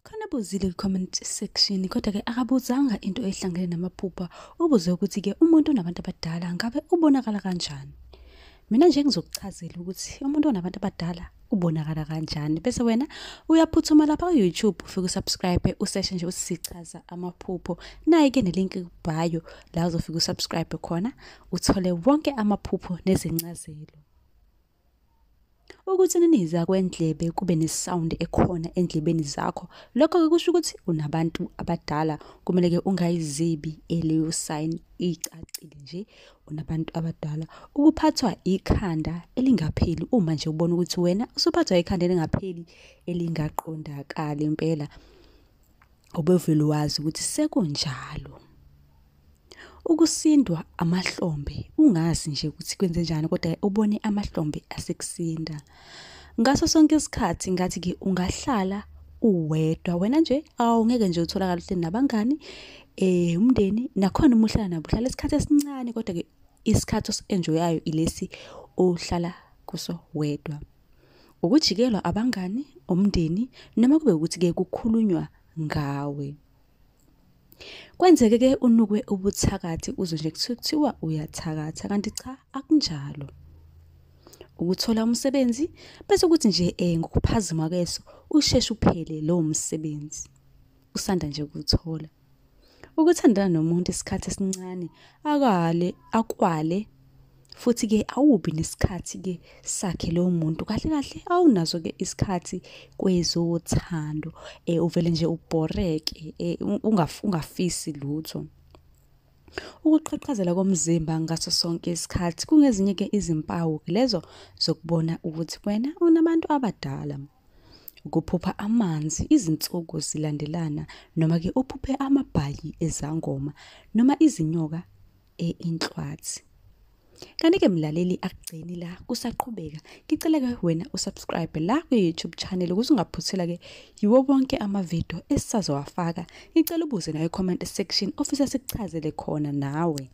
Khona buzile kwi-comment section kodwa-ke akabuzanga into ehlangene namaphupha. Ubuze ukuthi-ke umuntu onabantu abadala ngabe ubonakala kanjani? Mina nje ngizokuchazela ukuthi umuntu onabantu abadala ubonakala kanjani, bese wena uyaphuthuma lapha ku-YouTube ufike usubscribe, useshe nje usichaza amaphupho. Nayi-ke ne-link kubhayo la uzofike usubscribe khona, uthole wonke amaphupho nezincazelo. Ukuthininiza kwendlebe kube ne-sound ekhona endlebeni zakho, lokho-ke kusho ukuthi unabantu abadala. Kumele-ke ungayizibi leyo sign, icacile nje unabantu abadala. Ukuphathwa ikhanda elingapheli, uma nje ubona ukuthi wena usuphathwa ikhanda elingapheli elingaqondakali impela, ubevele wazi ukuthi sekunjalo. Ukusindwa amahlombe, ungazi nje ukuthi kwenzenjani kodwa ubone amahlombe asekusinda. Ngaso sonke isikhathi ngathi-ke ungahlala uwedwa wena nje, awungeke nje utholakale uhleli nabangani, umndeni, nakhona uma uhlala nabo uhlala isikhathi esincane kodwa-ke isikhathi osi-enjoy-ayo ilesi ohlala kuso wedwa. Ukujikelwa abangani, umndeni, noma kube ukuthi-ke kukhulunywa ngawe. Kwenzeke-ke unukwe ubuthakathi uzwe nje kuthiwa uyathakatha kanti cha akunjalo. Ukuthola umsebenzi bese kuthi nje ngokuphazima kweso usheshe uphele lowo msebenzi usanda nje ukuwuthola. Ukuthandana nomuntu isikhathi esincane akale akwale futhi-ke awubi nesikhathi-ke sakhe lowo muntu, kahle kahle awunaso-ke isikhathi kwezothando, uvele nje ubhoreke, ungafisi lutho. Ukuqhaqhazela komzimba ngaso sonke isikhathi kungezinye-ke izimpawu lezo zokubona ukuthi wena unabantu abadala. Ukuphupha amanzi izinsuku zilandelana, noma-ke uphuphe amabhayi ezangoma noma izinyoka inhlwathi. Kanti-ke mlaleli, akugcini la, kusaqhubeka. Ngicela-ke wena usubscribe la kwi-YouTube channel ukuze ungaphuthelwa-ke yiwo wonke amavidiyo esisazowafaka. Ngicela ubuze nawe comment section ofisa sikuchazele khona nawe.